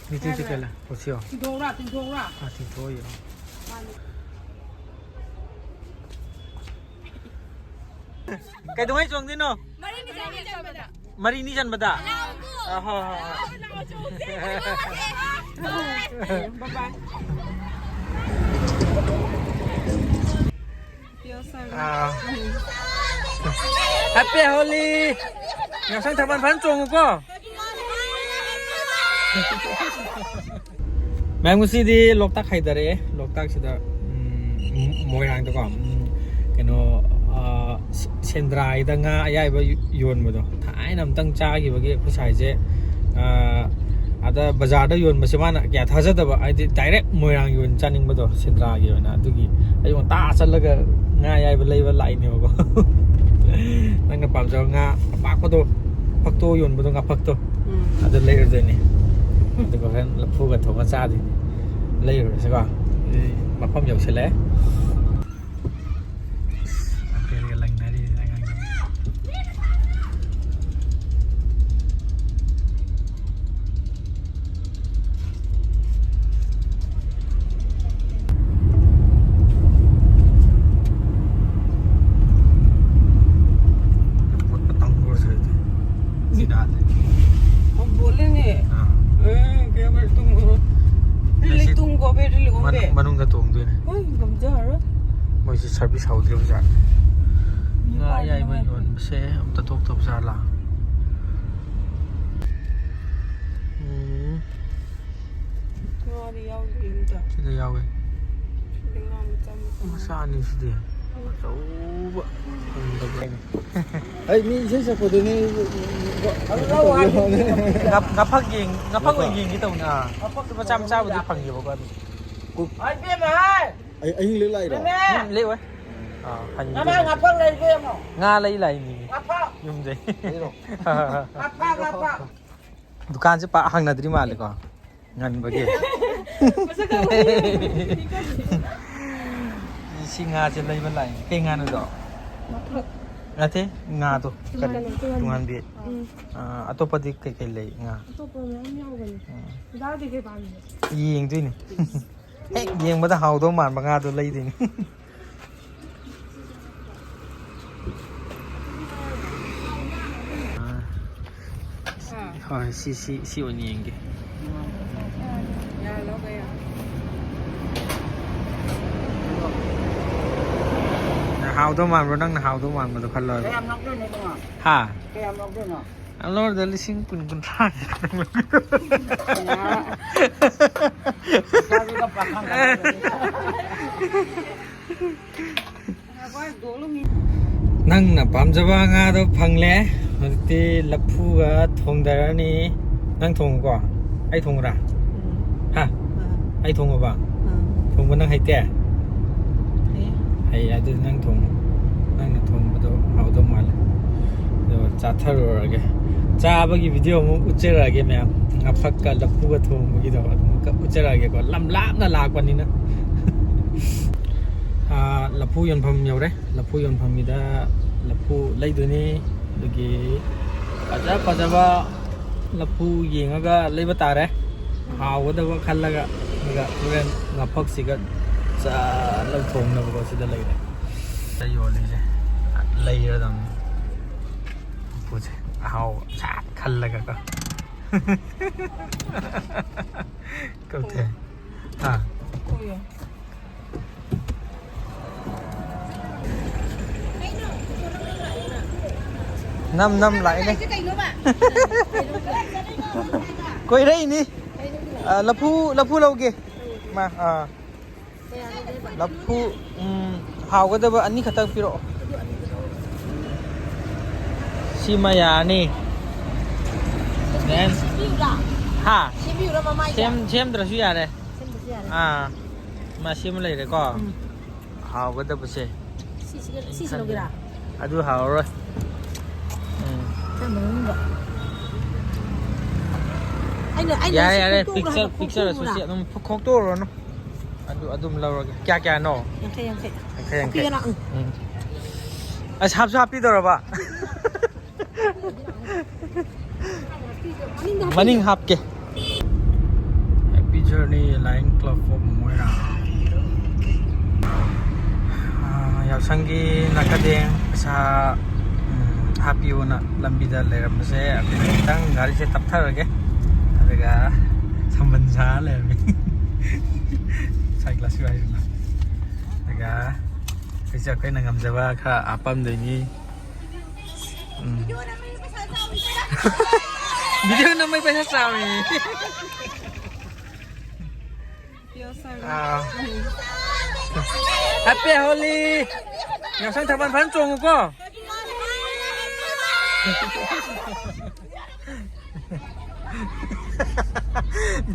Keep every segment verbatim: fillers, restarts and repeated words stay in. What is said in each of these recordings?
ꯃꯤꯇꯤꯡꯁꯦ ꯀꯩ ꯂꯩ? ꯀꯣꯠꯁꯤꯌꯣ꯫ ꯇꯤꯡꯊꯣꯛꯎꯔꯥ? ꯇꯤꯡꯊꯣꯛꯎꯔꯥ? ꯑꯥ, ꯇꯤꯡꯊꯣꯛꯑꯣ, ꯌꯦꯡꯉꯣ꯫ ꯃꯥꯅꯦ꯫ ꯀꯩꯗꯧꯉꯩ ꯆꯣꯡꯗꯣꯏꯅꯣ? ꯃꯔꯤꯅꯤ ꯆꯟꯕꯗ꯫ ꯃꯔꯤꯅꯤ ꯆꯟꯕꯗ? ꯂꯥꯛꯑꯣ꯫ ꯑꯥ, ꯍꯣꯏ, ꯍꯣꯏ, ꯍꯣꯏ꯫ ꯂꯥꯛꯑꯣ, ꯆꯣꯡꯁꯦ꯫ ꯕꯥꯏ ꯕꯥꯏ꯫ ꯑꯥ꯫ Happy Holi! ꯌꯥꯎꯁꯪ ꯊꯥꯕꯜ ꯐꯖꯅ ꯆꯣꯡꯉꯨꯀꯣ꯫ ꯃꯌꯥꯝ, ꯉꯁꯤꯗꯤ ꯂꯣꯛꯇꯥꯛ ꯍꯥꯏꯊꯔꯛꯑꯦ꯫ ꯂꯣꯛꯇꯥꯛꯁꯤꯗ, ꯎꯝ, ꯃꯣꯏꯔꯥꯡꯗꯀꯣ, ꯎꯝ, ꯀꯩꯅꯣ, ꯑꯥ, ꯁꯦ-, ꯁꯦꯟꯗ꯭ꯔꯥꯒꯤꯗ ꯉꯥ ꯑꯌꯥꯏꯕ ꯌꯣꯟꯕꯗꯣ, ꯊꯥꯏꯅ ꯑꯝꯇꯪ ꯆꯥꯈꯤꯕꯒꯤ ꯑꯩꯈꯣꯏ ꯁꯥꯏꯁꯦ, ꯑꯥ, ꯑꯗ ꯕꯖꯥꯔꯗ ꯌꯣꯟꯕꯁꯦ ꯃꯥꯅ ꯀꯌꯥ ꯊꯥꯖꯗꯕ, ꯍꯥꯏꯗꯤ direct ꯃꯣꯏꯔꯥꯡꯒꯤ ꯑꯣꯏꯅ ꯆꯥꯅꯤꯡꯕꯗꯣ, ꯁꯦꯟꯗ꯭ꯔꯥꯒꯤ ꯑꯣꯏꯅ꯫ ꯑꯗꯨꯒꯤ ꯑꯌꯨꯛ ꯉꯟꯇꯥ ꯆꯠꯂꯒ ꯉꯥ ꯑꯌꯥꯏꯕ ꯂꯩꯕ ꯂꯥꯛꯏꯅꯦꯕꯀꯣ꯫ ꯅꯪꯅ ꯄꯥꯝꯖꯕ ꯉꯥ ꯑꯄꯥꯛꯄꯗꯣ, ꯐꯛꯇꯣ ꯌꯣꯟꯕꯗꯣ, ꯉꯥꯐꯛꯇꯣ, ꯎꯝ꯫ ꯑꯗꯨ ꯂꯩꯔꯨꯗꯣꯏꯅꯦ꯫ ꯑꯗꯨꯒ ꯍꯣꯔꯦꯟ ꯂꯐꯨꯒ ꯊꯣꯡꯉ ꯆꯥꯗꯣꯏꯅꯦ꯫ ꯂꯩꯔꯨꯔꯁꯤꯀꯣ꯫ ꯑꯦ, ꯃꯐꯝ ꯌꯧꯁꯤꯜꯂꯛꯑꯦ꯫ ꯑꯕꯦꯔꯒ ꯂꯪꯅꯔꯤ ꯑꯉꯥꯡꯁꯤꯡ꯫ ꯄꯣꯠ ꯄꯇꯪ ꯑꯣꯏꯔꯁꯨ ꯂꯩꯇꯦ꯫ ꯁꯤꯗ ꯍꯥꯟꯅ꯫ हम बोलेंगे। ꯑꯥ꯫ ए, क्या बोले तुम? ꯑꯁꯤ ꯂꯤꯇꯨꯡ ꯀꯣꯕꯦꯔ ꯂꯤꯇꯨꯡ ꯃꯅꯨꯡ-, ꯀꯣꯕꯦꯔ꯫ ꯃꯅꯨꯡꯗ ꯇꯣꯡꯗꯣꯏꯅꯦ꯫ ꯍꯣꯏ, ꯉꯝꯖꯔꯣꯏ꯫ ꯃꯣꯏꯁꯤ service ꯍꯧꯗ꯭ꯔꯤꯕ ꯖꯥꯠꯅꯤ꯫ ꯉꯥ ꯑꯌꯥꯏꯕ ꯌꯣꯟꯕꯁꯦ ꯑꯝꯇ ꯊꯣꯛꯇꯕ ꯖꯥꯠꯂꯥ? ꯎꯝ꯫ ꯉꯥꯗꯤ ꯌꯥꯎꯗꯦ ꯑꯝꯇ꯫ ꯁꯤꯗ ꯌꯥꯎꯋꯦ꯫ ꯁꯤꯗ ꯉꯥ ꯃꯆꯥ ꯃꯆꯥ꯫ ꯃꯆꯥ ꯑꯅꯤ ꯁꯤꯗꯤ꯫ ꯑꯆꯧꯕ꯫ ꯑꯩ ꯃꯤ ꯏꯁꯩ ꯁꯛꯄꯗꯨꯅꯤ꯫ ꯉꯥ-, ꯉꯥꯐꯛ ꯌꯦꯡ-, ꯉꯥꯐꯛ ꯑꯣꯏꯅ ꯌꯦꯡꯒꯦ ꯇꯧꯅꯦ꯫ ꯑꯥ꯫ ꯃꯆꯥ ꯃꯆꯥꯕꯨꯗꯤ ꯐꯪꯉꯦꯕꯀꯣ ꯑꯗꯨ꯫ ꯑꯩ ꯑꯍꯤꯡ ꯂꯦꯛ ꯂꯥꯛꯏꯔꯣ? ꯎꯝ, ꯂꯦꯛꯑꯣꯏ꯫ ꯑꯥ, ꯍꯟꯒꯦ ꯇꯧꯅꯦ꯫ ꯉꯥ ꯂꯩ ꯂꯥꯛꯏꯅꯤ꯫ ꯌꯨꯝꯗꯩ꯫ ꯗꯨꯀꯥꯟꯁꯦ ꯄꯥꯛ ꯍꯥꯡꯅꯗ꯭ꯔꯤ ꯃꯥꯜꯂꯦꯀꯣ꯫ ꯉꯟꯕꯒꯤ꯫ ꯃꯁꯛ ꯈꯪꯕꯅꯤ꯫ ꯁꯤ ꯉꯥꯁꯦ ꯂꯩꯕ ꯂꯥꯛꯏꯅꯦ꯫ ꯀꯩ ꯉꯥꯅꯣꯗꯣ? ꯉꯥꯐꯛ꯫ ꯅꯠꯇꯦ, ꯉꯥꯗꯣ ꯀꯔꯤ? ꯇꯨꯡꯍꯟꯕꯤ꯫ ꯇꯨꯡꯍꯟꯕꯤ꯫ ꯎꯝ꯫ ꯑꯥ, ꯑꯇꯣꯞꯄꯗꯤ ꯀꯩꯀꯩ ꯂꯩ ꯉꯥ? ꯑꯇꯣꯞꯄ ꯃꯌꯥꯝ ꯌꯥꯎꯕꯅꯦ꯫ ꯎꯝ꯫ ꯗꯥꯗꯤ ꯀꯩ ꯄꯥꯝꯃꯤ? ꯌꯦꯡꯗꯣꯏꯅꯦ꯫ ꯍꯦꯛ ꯌꯦꯡꯕꯗ ꯍꯥꯎꯗꯧ ꯃꯥꯟꯕ ꯉꯥꯗꯣ ꯂꯩꯗꯣꯏꯅꯦ꯫ ꯑꯥ꯫ ꯍꯣꯏ, ꯁꯤ, ꯁꯤ, ꯁꯤ ꯑꯣꯏꯅ ꯌꯦꯡꯒꯦ꯫ ꯅꯪ ꯍꯥꯎꯗꯧ ꯃꯥꯟꯕ꯭ꯔꯣ? ꯅꯪꯅ ꯍꯥꯎꯗꯧ ꯃꯥꯟꯕꯗꯣ ꯈꯜꯂꯣ ꯍꯥꯏꯕ꯫ ꯀꯌꯥꯝ ꯂꯧꯗꯣꯏꯅꯣ ꯏꯕꯨꯡꯉꯣ? ꯍꯥ? ꯀꯌꯥꯝ ꯂꯧꯗꯣꯏꯅꯣ? ꯑꯂꯣꯔꯗ ꯂꯤꯁꯤꯡ ꯀꯨꯟ, ꯀꯨꯟꯊ꯭ꯔꯥ꯫ ꯄꯩꯁꯥꯗꯨꯒ ꯄꯥꯈꯪ ꯀꯥꯟꯅꯗꯕꯅꯤ꯫ ꯅꯪꯅ ꯄꯥꯝꯖꯕ ꯉꯥꯗꯣ ꯐꯪꯂꯦ꯫ ꯍꯧꯖꯤꯛꯇꯤ ꯂꯐꯨꯒ ꯊꯣꯡꯗꯔꯅꯤ꯫ ꯅꯪ ꯊꯣꯡꯉꯨꯀꯣ? ꯑꯩ ꯊꯣꯡꯉꯨꯔꯥ? ꯍꯥ? ꯑꯩ ꯊꯣꯡꯉꯕ? ꯊꯣꯡꯕ ꯅꯪ ꯍꯩꯇꯦ? ꯍꯩ, ꯑꯗꯨꯗꯤ ꯅꯪ ꯊꯣꯡꯉꯨ꯫ ꯅꯪꯅ ꯊꯣꯡꯕꯗꯣ ꯍꯥꯎꯗꯧ ꯃꯥꯜꯂꯦ꯫ ꯑꯗꯣ ꯆꯥꯊꯔꯨꯔꯒꯦ꯫ ꯆꯥꯕꯒꯤ ꯚꯤꯗꯤꯑꯣ ꯑꯃꯨꯛ ꯎꯠꯆꯔꯛꯑꯒꯦ ꯃꯌꯥꯝ꯫ ꯉꯥꯐꯛꯀ ꯂꯐꯨꯒ ꯊꯣꯡꯕꯒꯤꯗꯣ ꯑꯗꯨꯃꯨꯛꯀ ꯎꯠꯆꯔꯛꯑꯒꯦꯀꯣ꯫ ꯂꯝ ꯂꯥꯞꯅ ꯂꯥꯛꯄꯅꯤꯅ꯫ ꯑꯥ, ꯂꯐꯨ ꯌꯣꯟꯐꯝ ꯌꯧꯔꯦ꯫ ꯂꯐꯨ ꯌꯣꯟꯐꯝꯒꯤꯗ ꯂꯐꯨ ꯂꯩꯗꯣꯏꯅꯤ꯫ ꯑꯗꯨꯒꯤ ꯐꯖ ꯐꯖꯕ ꯂꯐꯨ ꯌꯦꯡꯉꯒ ꯂꯩꯕ ꯇꯥꯔꯦ꯫ ꯍꯥꯎꯒꯗꯕ ꯈꯜꯂꯒ꯫ ꯑꯗꯨꯒ ꯍꯣꯔꯦꯟ ꯉꯥꯐꯛꯁꯤꯒ ꯆꯥ-, ꯂꯧ ꯊꯣꯡꯅꯕꯀꯣ ꯁꯤꯗ ꯂꯩꯔꯦ꯫ ꯁꯤꯗ ꯌꯣꯜꯂꯤꯁꯦ ꯂꯩꯔꯗꯝꯅꯤ꯫ ꯂꯐꯨꯁꯦ ꯑꯍꯥꯎꯕ ꯁꯥꯠ ꯈꯜꯂꯒꯀꯣ꯫ ꯀꯧꯊꯦ꯫ ꯍꯥ? ꯅꯝ ꯅꯝ ꯂꯥꯛꯏꯅꯦ꯫ ꯀꯣꯏꯔꯛꯏꯅꯤ꯫ ꯑ, ꯂꯐꯨ, ꯂꯐꯨ ꯂꯧꯒꯦ꯫ ꯃꯥ, ꯑꯥ꯫ ꯂꯐꯨ, ꯎꯝ, ꯍꯥꯎꯒꯗꯕ ꯑꯅꯤꯈꯛꯇꯪ ꯄꯤꯔꯛꯑꯣ꯫ ꯁꯤꯃ ꯌꯥꯔꯅꯤ꯫ Then, ꯁꯦꯝꯕꯤꯌꯨꯔꯥ? ꯍꯥ? ꯁꯦꯝꯕꯤꯌꯨꯔꯥ ꯃꯃꯥꯏꯁꯦ? ꯁꯦꯝ-, ꯁꯦꯝꯗ꯭ꯔꯁꯨ ꯌꯥꯔꯦ꯫ ꯁꯦꯝꯗ꯭ꯔꯁꯨ ꯌꯥꯔꯦ꯫ ꯑꯥ, ꯃꯥ ꯁꯦꯝꯃ ꯂꯩꯔꯦꯀꯣ꯫ ꯎꯝ꯫ ꯍꯥꯎꯒꯗꯕꯁꯦ꯫ ꯁꯤꯁꯤꯒ, ꯁꯤꯁꯤ ꯂꯧꯒꯦꯔꯥ? ꯑꯗꯨ ꯍꯥꯎꯔꯣꯏ꯫ ꯎꯝ꯫ ꯈꯔ ꯃꯅꯨꯡꯗ꯫ ꯑꯩꯅ, ꯑꯩꯅ ꯌꯥꯔꯦ, ꯁꯤ ꯌꯥꯔꯦ, ꯈꯣꯛꯇꯣꯛꯎꯔꯣ ꯄꯤꯛꯆꯔ-, ꯍꯥꯏꯕ, ꯄꯤꯛꯆꯔꯁꯨ ꯈꯣꯛꯇꯣꯛꯎꯔꯣ ꯁꯤ ꯍꯥꯏꯕ? ꯑꯗꯨꯝ ꯈꯣꯛꯇꯣꯛꯎꯔꯅꯨ꯫ ꯑꯗꯨ ꯑꯗꯨꯝ ꯂꯧꯔꯒꯦ꯫ ꯀꯌꯥ ꯀꯌꯥꯅꯣ? ꯌꯥꯡꯈꯩ, ꯌꯥꯡꯈꯩ꯫ ꯌꯥꯡꯈꯩ, ꯌꯥꯡꯈꯩ꯫ ꯑꯄꯤꯛꯄꯅ, ꯎꯝ꯫ ꯎꯝ꯫ ꯑꯁ, ꯍꯥꯞꯁꯨ ꯍꯥꯞꯄꯤꯗꯧꯔꯕ? ꯃꯅꯤꯡ ꯍꯥꯞꯀꯦ꯫ Happy Journey, Lion Club of ꯃꯣꯏꯔꯥꯡ꯫ ꯑꯥ, ꯌꯥꯎꯁꯪꯒꯤ ꯅꯥꯀꯗꯦꯡ ꯄꯩꯁꯥ, ꯎꯝ, ꯍꯥꯞꯄꯤꯌꯣꯅ ꯂꯝꯕꯤꯗ ꯂꯩꯔꯝꯕꯁꯦ, ꯑꯩꯈꯣꯏꯅ ꯈꯤꯇꯪ ꯒꯥꯔꯤꯁꯦ ꯇꯞꯊꯔꯒꯦ꯫ ꯑꯗꯨꯒ ꯁꯝꯕꯟ ꯁꯥ ꯂꯩꯔꯝꯃꯤ꯫ Sunglass ꯍꯥꯏꯗꯅ꯫ ꯑꯗꯨꯒ ꯑꯩꯁꯦ ꯑꯩꯈꯣꯏꯅ ꯉꯝꯖꯕ ꯈꯔ ꯍꯥꯞꯄꯝꯗꯣꯏꯅꯤ꯫ ꯎꯝ꯫ Video ꯅꯝꯕꯩ ꯄꯩꯁꯥ ꯆꯥꯎꯏ꯫ ꯑꯥ꯫ Happy Holi! ꯌꯥꯎꯁꯪ ꯊꯥꯕꯜ ꯐꯖꯅ ꯆꯣꯡꯉꯨꯀꯣ꯫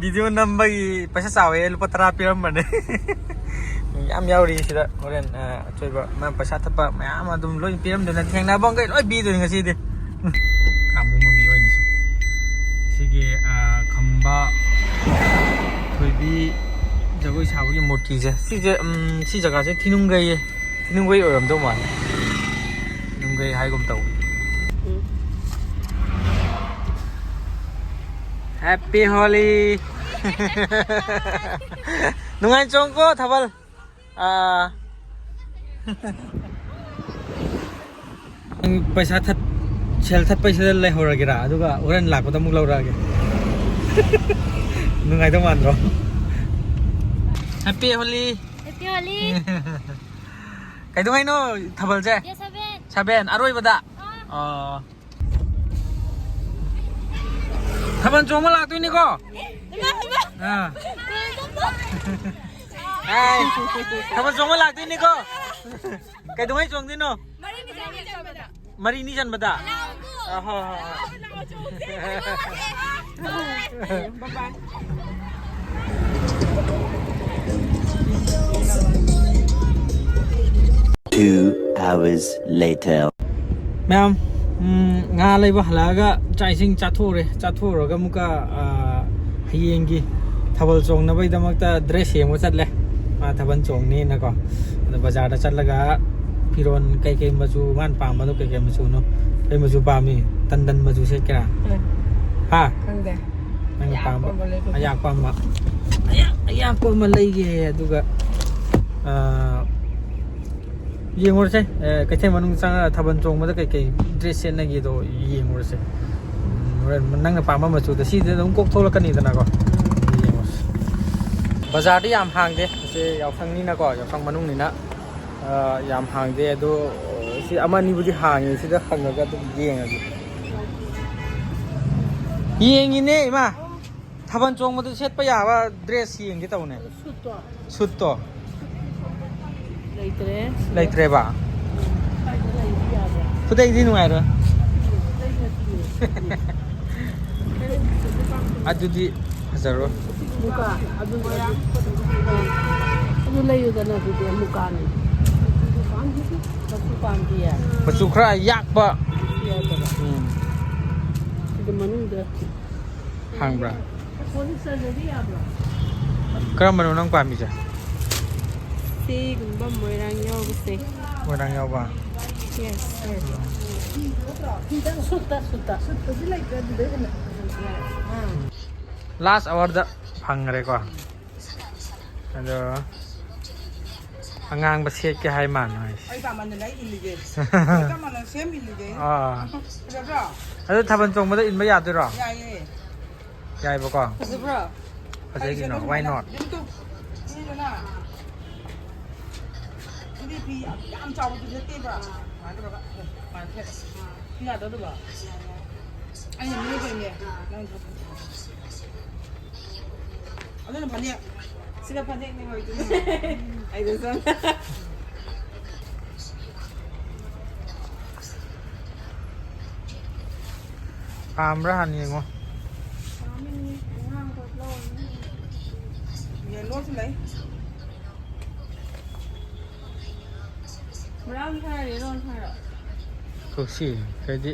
Video ꯅꯝꯕꯒꯤ ꯄꯩꯁꯥ ꯆꯥꯎꯋꯦ, ꯂꯨꯄꯥ ꯇꯔꯥ ꯄꯤꯔꯝꯕꯅꯦ꯫ ꯃꯤ ꯌꯥꯝ ꯌꯥꯎꯔꯤ ꯁꯤꯗ꯫ ꯍꯣꯔꯦꯟ, ꯑ, ꯑꯆꯣꯏꯕ, ꯃꯥ ꯄꯩꯁꯥ ꯊꯠꯄ ꯃꯌꯥꯝ ꯑꯗꯨꯝ ꯂꯣꯏ ꯄꯤꯔꯝꯗꯣꯏꯅꯦ꯫ ꯊꯦꯡꯅꯕ ꯃꯈꯩ ꯂꯣꯏ ꯄꯤꯗꯣꯏꯅꯦ ꯉꯁꯤꯗꯤ꯫ ꯀꯥꯡꯕꯨ ꯃꯃꯤ ꯑꯣꯏꯅꯁꯨ꯫ ꯁꯤꯒꯤ, ꯑ, ꯈꯝꯕ ꯊꯣꯏꯕꯤ ꯖꯒꯣꯏ ꯁꯥꯕꯒꯤ ꯃꯨꯔꯇꯤꯁꯦ꯫ ꯁꯤꯁꯦ, ꯎꯝ, ꯁꯤ ꯖꯒꯥꯁꯦ ꯊꯤꯅꯨꯡꯒꯩꯌꯦ꯫ ꯊꯤꯅꯨꯡꯒꯩ ꯑꯣꯏꯔꯝꯗꯧ ꯃꯥꯜꯂꯦ꯫ ꯊꯤꯅꯨꯡꯒꯩ ꯍꯥꯏꯒꯨꯝ ꯇꯧ꯫ ꯎꯝ꯫ Happy Holi! ꯅꯨꯡꯉꯥꯏ ꯆꯣꯡꯀꯣ ꯊꯥꯕꯜ꯫ ꯑꯥ꯫ ꯅꯪ ꯄꯩꯁꯥ ꯊꯠ-, ꯁꯦꯜ ꯊꯠꯄꯩꯁꯤꯗ ꯂꯩꯍꯧꯔꯒꯦꯔꯥ? ꯑꯗꯨꯒ ꯍꯣꯔꯦꯟ ꯂꯥꯛꯄꯗ ꯑꯃꯨꯛ ꯂꯧꯔꯛꯑꯒꯦ꯫ ꯅꯨꯡꯉꯥꯏꯗꯧ ꯃꯥꯟꯗ꯭ꯔꯣ? Happy Holi! Happy Holi! ꯀꯩꯗꯧꯉꯩꯅꯣ ꯊꯥꯕꯜꯁꯦ? Date seven. Seven, ꯑꯔꯣꯏꯕꯗ? ꯑꯥ꯫ ꯑꯣ꯫ ꯊꯥꯕꯜ ꯆꯣꯡꯕ ꯂꯥꯛꯇꯣꯏꯅꯤꯀꯣ? ꯏꯃꯥ, ꯏꯃꯥ! ꯑꯥ꯫ ꯀꯩꯅꯣ? ꯑꯥꯏ, ꯊꯥꯕꯜ ꯆꯣꯡꯕ ꯂꯥꯛꯇꯣꯏꯅꯤꯀꯣ? ꯀꯩꯗꯧꯉꯩ ꯆꯣꯡꯗꯣꯏꯅꯣ? ꯃꯔꯤꯅꯤ ꯆꯟꯕꯗ꯫ ꯃꯔꯤꯅꯤ ꯆꯟꯕꯗ? ꯂꯥꯛꯑꯣꯀꯣ꯫ ꯑꯥ, ꯍꯣꯏ, ꯍꯣꯏ, ꯍꯣꯏ꯫ ꯂꯥꯛꯑꯣ, ꯆꯣꯡꯁꯦ꯫ Two hours later. ꯃꯌꯥꯝ, ꯎꯝ, ꯉꯥ ꯂꯩꯕ ꯍꯜꯂꯛꯑꯒ ꯆꯥꯛ ꯏꯁꯤꯡ ꯆꯥꯊꯣꯛꯎꯔꯦ꯫ ꯆꯥꯊꯣꯛꯎꯔꯒ ꯑꯃꯨꯛꯀ, ꯑ, ꯍꯌꯦꯡꯒꯤ ꯊꯥꯕꯜ ꯆꯣꯡꯅꯕꯒꯤꯗꯃꯛꯇ dress ꯌꯦꯡꯕ ꯆꯠꯂꯦ꯫ ꯃꯥ ꯊꯥꯕꯜ ꯆꯣꯡꯅꯤꯅꯀꯣ꯫ ꯑꯗꯣ ꯕꯖꯥꯔꯗ ꯆꯠꯂꯒ ꯐꯤꯔꯣꯟ ꯀꯩꯀꯩ ꯃꯆꯨ ꯃꯥꯅ ꯄꯥꯝꯕꯗꯣ ꯀꯩꯀꯩ ꯃꯆꯨꯅꯣ? ꯀꯩ ꯃꯆꯨ ꯄꯥꯝꯃꯤ? ꯇꯟꯗꯟ ꯃꯆꯨ ꯁꯦꯠꯀꯦꯔꯥ? ꯎꯝ꯫ ꯍꯥ? ꯈꯪꯗꯦ꯫ ꯅꯪꯅ ꯑꯌꯥꯛꯄ ꯄꯥꯝꯕ ꯑꯃ ꯂꯩꯕ꯫ ꯑꯌꯥꯛꯄ ꯑꯃ꯫ ꯑꯌꯥꯛ-, ꯑꯌꯥꯛꯄ ꯑꯃ ꯂꯩꯒꯦ꯫ ꯑꯗꯨꯒ, ꯑꯥ, ꯌꯦꯡꯉꯨꯔꯁꯦ꯫ ꯑꯦ, ꯀꯩꯊꯦꯜ ꯃꯅꯨꯡ ꯆꯪꯉꯒ ꯊꯥꯕꯜ ꯆꯣꯡꯕꯗ ꯀꯩꯀꯩ dress ꯁꯦꯠꯅꯒꯦꯗꯣ ꯌꯦꯡꯉꯨꯔꯁꯦ꯫ ꯎꯝ, ꯍꯣꯔꯦꯟ ꯅꯪꯅ ꯄꯥꯝꯕ ꯃꯆꯨꯗ ꯁꯤꯗ ꯑꯗꯨꯝ ꯀꯣꯛ ꯊꯣꯛꯂꯛꯀꯅꯤꯗꯅꯀꯣ꯫ ꯌꯦꯡꯉꯨꯔꯁꯦ꯫ ꯕꯖꯥꯔꯗꯤ ꯌꯥꯝ ꯍꯥꯡꯗꯦ꯫ ꯑꯁꯤ ꯌꯥꯎꯁꯪꯅꯤꯅꯀꯣ, ꯌꯥꯎꯁꯪ ꯃꯅꯨꯡꯅꯤꯅ꯫ ꯑ, ꯌꯥꯝ ꯍꯥꯡꯗꯦ ꯑꯗꯣ, ꯁꯤ ꯑꯃ ꯑꯅꯤꯕꯨꯗꯤ ꯍꯥꯡꯉꯦ, ꯁꯤꯗ ꯍꯪꯉꯒ ꯑꯗꯨꯝ ꯌꯦꯡꯉꯒꯦ꯫ ꯌꯦꯡꯉꯤꯅꯦ ꯏꯃꯥ, ꯊꯥꯕꯜ ꯆꯣꯡꯕꯗ ꯁꯦꯠꯄ ꯌꯥꯕ dress ꯌꯦꯡꯒꯦ ꯇꯧꯅꯦ꯫ ꯁꯨꯠꯇꯣ꯫ ꯁꯨꯠꯇꯣ꯫ ꯂꯩꯇ꯭ꯔꯦ꯫ ꯂꯩꯇ꯭ꯔꯦꯕ? ꯎꯝ, ꯁ꯭ꯋꯥꯏꯗ ꯂꯩꯕ ꯌꯥꯕ꯭ꯔꯥ? ꯈꯨꯗꯩꯗꯤ ꯅꯨꯡꯉꯥꯏꯔꯣꯏ꯫ ꯎꯝ, ꯈꯨꯗꯩ ꯅꯠꯇꯤꯌꯦ꯫ ꯑꯗꯨꯗꯤ ꯐꯖꯔꯣꯏ꯫ ꯃꯨꯀꯥ, ꯑꯗꯨ, ꯑꯗꯨ, ꯑꯗꯨ ꯂꯩꯌꯨꯗꯅ, ꯑꯗꯨꯗꯤ ꯃꯨꯀꯥꯅꯤ꯫ ꯃꯆꯨ ꯄꯥꯝꯗꯤꯌꯦ꯫ ꯃꯆꯨ ꯈꯔ ꯌꯥꯛꯄ꯫ ꯌꯥꯛꯄꯗꯣ꯫ ꯎꯝ꯫ ꯑꯗꯨ ꯃꯅꯨꯡꯗ ꯍꯥꯡꯕ꯭ꯔꯥ? ꯄꯣꯂꯤꯁꯇꯔꯗꯗꯤ ꯌꯥꯕ꯭ꯔꯣ? ꯀꯔꯝꯕꯅꯣ ꯅꯪ ꯄꯥꯝꯃꯤꯁꯦ? ꯁꯤꯒꯨꯝꯕ ꯃꯣꯏꯔꯥꯡ ꯌꯥꯎꯕꯁꯦ꯫ ꯃꯣꯏꯔꯥꯡ ꯌꯥꯎꯕ? Yes, sir. ꯎꯝ꯫ ꯁꯨꯠꯇ, ꯁꯨꯠꯇ, ꯁꯨꯠꯇ꯫ ꯁꯨꯠꯇꯗꯤ ꯂꯩꯇ꯭ꯔꯦ, ꯑꯗꯨꯗꯩ ꯍꯦꯟꯅ ꯐꯖꯕ꯫ ꯑꯥ꯫ Last hourꯗ ꯐꯪꯈ꯭ꯔꯦꯀꯣ꯫ ꯑꯗꯣ ꯑꯉꯥꯡꯕ ꯁꯦꯠꯀꯦ ꯍꯥꯏ ꯃꯥꯅ ꯍꯥꯏꯁꯦ꯫ ꯑꯩ ꯀꯃꯥꯟꯗꯅ ꯑꯩ ꯏꯜꯂꯤꯒꯦ꯫ ꯑꯩ ꯀꯃꯥꯟꯗꯅ ꯁꯦꯝ ꯏꯜꯂꯤꯒꯦ꯫ ꯑꯥ꯫ ꯐꯖꯕ꯭ꯔꯣ? ꯑꯗꯣ ꯊꯥꯕꯜ ꯆꯣꯡꯕꯗ ꯏꯟꯕ ꯌꯥꯗꯣꯏꯔꯣ? ꯌꯥꯏꯌꯦ꯫ ꯌꯥꯏꯕꯀꯣ? ꯐꯖꯕ꯭ꯔꯣ? ꯐꯖꯩ ꯀꯩꯅꯣ, why not? ꯑꯗꯨꯝ ꯇꯧ꯫ ꯁꯤꯗꯅ꯫ ꯁꯤꯗꯤ ꯐꯤ ꯌꯥꯝ ꯆꯥꯎꯕꯗꯨ ꯅꯠꯇꯦꯕ꯫ ꯁꯨꯃꯥꯏꯅ ꯇꯧꯔꯒ, ꯁꯨꯃꯥꯏꯅ ꯊꯦꯠꯂꯦ꯫ ꯐꯤ ꯌꯥꯗ꯭ꯔꯣ ꯑꯗꯨꯕꯣ? ꯑꯩꯅ ꯅꯣꯏꯕꯩꯅꯦ꯫ ꯅꯪ ꯑꯗꯨꯅ ꯐꯅꯦꯛ꯫ ꯁꯤꯅ ꯐꯅꯦꯛꯅꯦ ꯑꯣꯏꯗꯣꯏꯅꯦ꯫ ꯑꯩꯗꯣ ꯁꯨꯝ꯫ ꯄꯥꯝꯕ꯭ꯔꯥ ꯍꯥꯟꯅ ꯌꯦꯡꯉꯣ꯫ Yellowꯁꯨ ꯂꯩ꯫ Brown ꯈꯔ, yellow ꯈꯔ꯫ ꯀꯣꯛꯁꯤ, ꯀꯩꯗꯤ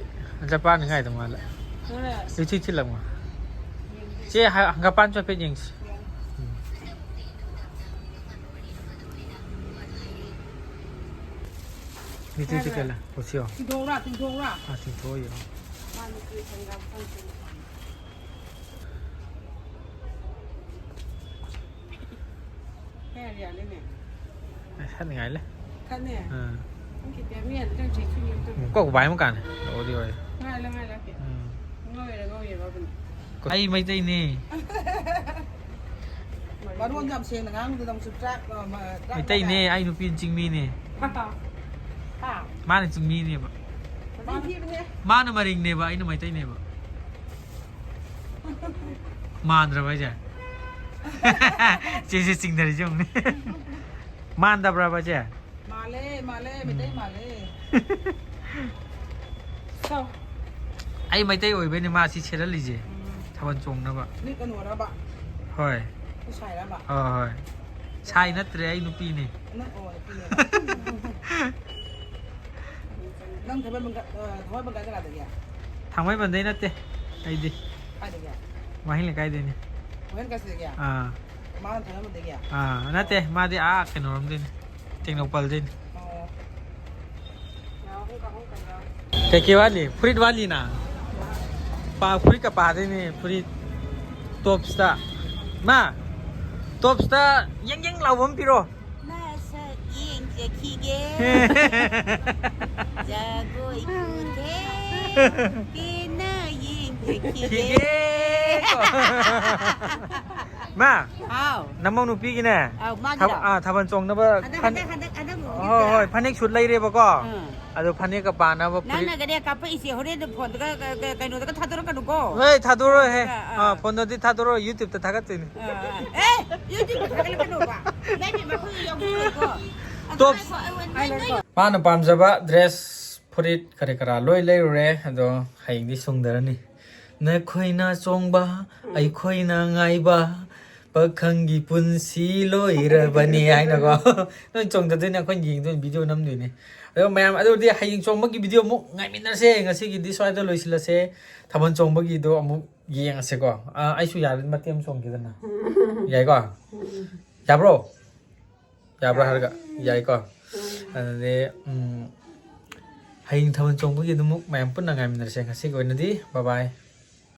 ꯖꯄꯥꯟ ꯉꯥꯏꯗ ꯃꯥꯜꯂꯦ꯫ ꯈꯔ꯫ ꯏꯆꯤ ꯆꯤꯜꯂꯝꯃꯣ꯫ ꯆꯦ, ꯍ-, ꯍꯪꯒꯄꯥꯟꯁꯨ ꯍꯥꯏꯐꯦꯠ ꯌꯦꯡꯁꯤ꯫ ꯎꯝ꯫ ꯁꯤ ꯀꯩ ꯂꯩ? ꯀꯣꯠꯁꯤꯌꯣ꯫ ꯆꯤꯡꯊꯣꯛꯎꯔꯥ, ꯆꯤꯡꯊꯣꯛꯎꯔꯥ? ꯑꯥ, ꯆꯤꯡꯊꯣꯛꯑꯣ, ꯌꯦꯡꯉꯣ꯫ ꯃꯥ ꯅꯨꯄꯤ ꯁꯪꯒꯥꯕ ꯆꯪꯁꯤ꯫ ꯀꯌꯥ ꯌꯥꯜꯂꯤꯅꯦ? ꯑꯁ, ꯈꯠꯅꯤꯡꯉꯥꯏ ꯂꯩ꯫ ꯈꯠꯅꯦ? ꯑꯥ꯫ ꯅꯪ ꯈꯤꯇꯪ ꯃꯤ ꯑꯗꯨꯗꯪ ꯆꯦꯛꯁꯤꯟ ꯌꯦꯡꯉꯨ꯫ ꯎꯝ, ꯀꯣꯛ ꯚꯥꯏ ꯑꯃ ꯀꯥꯟꯅ꯫ ꯂꯧꯔꯗꯤ ꯑꯣꯏꯔꯦ꯫ ꯉꯥꯏ ꯂꯥꯛ, ꯉꯥꯏ ꯂꯥꯛꯀꯦ꯫ ꯎꯝ꯫ ꯉꯥꯎꯔꯤꯔ ꯉꯥꯎꯔꯤꯔ ꯑꯗꯨꯝ꯫ ꯑꯩ ꯃꯩꯇꯩꯅꯦ꯫ ꯃꯔꯣꯟꯗꯣ ꯌꯥꯝ ꯁꯦꯡꯅ ꯉꯥꯡꯕꯗꯨꯗ ꯑꯃꯨꯛꯁꯨ ꯇ꯭ꯔꯥꯛ, ꯑ, ꯃ-, ꯇ꯭ꯔꯥꯛ ꯃꯩꯇꯩꯅꯦ, ꯇ꯭ꯔꯥꯛ꯫ ꯑꯩ ꯅꯨꯄꯤꯅ ꯆꯤꯡꯃꯤꯅꯦ꯫ ꯍꯥ? ꯃꯥꯅ ꯆꯤꯡꯃꯤꯅꯦꯕ꯫ ꯃꯆꯤꯟ ꯊꯤꯕꯅꯦ꯫ ꯃꯥꯅ ꯃꯔꯤꯡꯅꯦꯕ, ꯑꯩꯅ ꯃꯩꯇꯩꯅꯦꯕ꯫ ꯃꯥꯟꯗ꯭ꯔꯕ ꯑꯩꯁꯦ? ꯆꯦꯁꯦ ꯆꯤꯡꯅꯔꯤꯁꯦ ꯌꯦꯡꯉꯨꯅꯦ꯫ ꯃꯥꯟꯗꯕ꯭ꯔꯕ ꯆꯦ? ꯃꯥꯜꯂꯦ, ꯃꯥꯜꯂꯦ, ꯃꯩꯇꯩ ꯎꯝ꯫ ꯃꯥꯜꯂꯦ꯫ ꯁꯣ꯫ ꯑꯩ ꯃꯩꯇꯩ ꯑꯣꯏꯕꯩꯅꯦ ꯃꯥ ꯁꯤ ꯁꯦꯠꯍꯜꯂꯤꯁꯦ꯫ ꯎꯝ꯫ ꯊꯥꯕꯜ ꯆꯣꯡꯅꯕ꯫ ꯅꯣꯏ ꯀꯩꯅꯣꯔꯕ? ꯍꯣꯏ꯫ ꯅꯣꯏ ꯁꯥꯏꯔꯕ? ꯍꯣꯏ, ꯍꯣꯏ꯫ ꯁꯥꯏ ꯅꯠꯇ꯭ꯔꯦ, ꯑꯩ ꯅꯨꯄꯤꯅꯦ꯫ ꯅꯪ, ꯑꯣ, ꯅꯨꯄꯤꯅꯦꯕ꯫ ꯅꯪ ꯊꯥꯡꯃꯩꯕꯟ ꯀ-, ꯑ, ꯊꯥꯡꯃꯩꯕꯟ ꯀꯥꯏ ꯖꯒꯥꯗꯒꯤ? ꯊꯥꯡꯃꯩꯕꯟꯗꯩ ꯅꯠꯇꯦ ꯑꯩꯗꯤ꯫ ꯀꯥꯏꯗꯒꯤ? ꯋꯥꯍꯦꯡ ꯂꯩꯀꯥꯏꯗꯩꯅꯦ꯫ ꯋꯥꯍꯦꯡ ꯂꯩꯀꯥꯏꯁꯤꯗꯒꯤ? ꯑꯥ꯫ ꯃꯥꯅ ꯊꯥꯡꯃꯩꯕꯟꯗꯒꯤ? ꯑꯥ, ꯅꯠꯇꯦ, ꯃꯥꯗꯤ ꯑꯥ ꯀꯩꯅꯣꯔꯣꯝꯗꯩꯅꯦ, ꯇꯦꯡꯅꯧꯄꯜꯗꯩꯅꯦ꯫ ꯑꯣ꯫ ꯀꯩꯀꯩ ꯋꯥꯠꯂꯤ? ꯐꯨꯔꯤꯠ ꯋꯥꯠꯂꯤꯅ? ꯄꯥ-, ꯐꯨꯔꯤꯠꯀ ꯄꯥꯗꯣꯏꯅꯦ, ꯐꯨꯔꯤꯠ ꯇꯣꯞꯁꯇ꯫ ꯃꯥ, ꯇꯣꯞꯁꯇ ꯌꯦꯡ ꯌꯦꯡ ꯂꯥꯎꯕ ꯑꯃ ꯄꯤꯔꯣ꯫ ꯃꯁꯛ ꯌꯦꯡꯖꯈꯤꯒꯦ꯫ ꯖꯒꯣꯏ ꯈꯨꯊꯦꯡ ꯄꯦꯟꯅ ꯌꯦꯡꯖꯈꯤꯒꯦ꯫ ꯈꯤꯒꯦ꯫ ꯃꯥ, ꯍꯥꯎ꯫ ꯅꯃꯧ ꯅꯨꯄꯤꯒꯤꯅꯦ꯫ ꯑꯥꯎ, ꯃꯥꯒꯤꯔꯣ? ꯊꯥꯕ-, ꯑꯥ, ꯊꯥꯕꯜ ꯆꯣꯡꯅꯕ ꯍꯟꯗꯛ, ꯐꯟ-, ꯍꯟꯗꯛ, ꯍꯟꯗꯛ, ꯍꯟꯗꯛ ꯍꯣꯏ, ꯂꯨꯍꯣꯡꯈꯤꯗꯨꯔꯥ? ꯍꯣꯏ, ꯐꯅꯦꯛ ꯁꯨꯠ ꯂꯩꯔꯦꯕꯀꯣ꯫ ꯑꯥ꯫ ꯑꯗꯣ ꯐꯅꯦꯛꯀ ꯄꯥꯅꯕ ꯐꯨꯔꯤꯠ꯫ ꯅꯪꯅꯒꯅꯦ ꯀꯥꯞꯄꯛꯏꯁꯦ ꯍꯣꯔꯦꯟ ꯐꯣꯟꯗꯒ, ꯀ-, ꯀ-, ꯀꯩꯅꯣꯗꯒ ꯊꯥꯗꯣꯔꯛꯀꯅꯨꯀꯣ꯫ ꯍꯣꯏ, ꯊꯥꯗꯣꯔꯛꯑꯣꯏꯍꯦ꯫ ꯑꯥ, ꯑꯥ꯫ ꯑꯥ, ꯐꯣꯟꯗꯗꯤ ꯊꯥꯗꯣꯔꯛꯑꯣꯏ, YouTube-ꯇ ꯊꯥꯒꯠꯇꯣꯏꯅꯦ꯫ ꯑꯥ, ꯑꯥ꯫ ꯑꯦ, YouTube-ꯊꯥꯒꯠꯂꯛꯀꯅꯣꯕ꯫ ꯅꯪꯒꯤ ꯃꯈꯨꯠ ꯌꯥꯎꯁꯤꯜꯂꯣꯏꯀꯣ꯫ ꯑꯗꯣ ꯇꯣꯞꯁ꯫ ꯉꯥꯏꯈꯣ, ꯑꯩ ꯋꯥ-, ꯅꯪ, ꯅꯪ ꯃꯥꯅ ꯄꯥꯝꯖꯕ dress, ꯐꯨꯔꯤꯠ ꯀꯔꯤ ꯀꯔꯥ ꯂꯣꯏ ꯂꯩꯔꯨꯔꯦ꯫ ꯑꯗꯣ ꯍꯌꯦꯡꯗꯤ ꯁꯨꯡꯗꯔꯅꯤ꯫ ꯅꯈꯣꯏꯅ ꯆꯣꯡꯕ, ꯑꯩꯈꯣꯏꯅ ꯉꯥꯏꯕ, ꯄꯥꯈꯪꯒꯤ ꯄꯨꯟꯁꯤ ꯂꯣꯏꯔꯕꯅꯤ ꯍꯥꯏꯅꯀꯣ꯫ ꯅꯣꯏ ꯆꯣꯡꯗꯗꯣꯏꯅꯦ, ꯑꯩꯈꯣꯏꯅ ꯌꯦꯡꯗꯣꯏꯅꯦ, video ꯅꯝꯗꯣꯏꯅꯦ꯫ ꯑꯗꯣ ꯃꯌꯥꯝ, ꯑꯗꯨꯗꯤ ꯍꯌꯦꯡ ꯆꯣꯡꯕꯒꯤ video ꯑꯃꯨꯛ ꯉꯥꯏꯃꯤꯟꯅꯔꯁꯦ꯫ ꯉꯁꯤꯒꯤꯗꯤ ꯁ꯭ꯋꯥꯏꯗ ꯂꯣꯏꯁꯤꯜꯂꯁꯦ꯫ ꯊꯥꯕꯜ ꯆꯣꯡꯕꯒꯤꯗꯣ ꯑꯃꯨꯛ ꯌꯦꯡꯉꯁꯦꯀꯣ꯫ ꯑꯥ, ꯑꯩꯁꯨ ꯌꯥꯔꯗꯤ ꯃꯇꯦꯛ ꯑꯃ ꯆꯣꯡꯒꯦꯗꯅ꯫ ꯌꯥꯏꯀꯣ? ꯌꯥꯕ꯭ꯔꯣ? ꯌꯥꯕ꯭ꯔꯥ ꯍꯥꯏꯔꯒ ꯌꯥꯏꯀꯣ꯫ ꯑꯗꯨꯗꯤ, ꯎꯝ, ꯍꯌꯦꯡ ꯊꯥꯕꯜ ꯆꯣꯡꯕꯒꯤ ꯑꯗꯨꯃꯨꯛ ꯃꯌꯥꯝ ꯄꯨꯟꯅ ꯉꯥꯏꯃꯤꯟꯅꯔꯁꯦ꯫ ꯉꯁꯤꯒꯤ ꯑꯣꯏꯅꯗꯤ bye bye꯫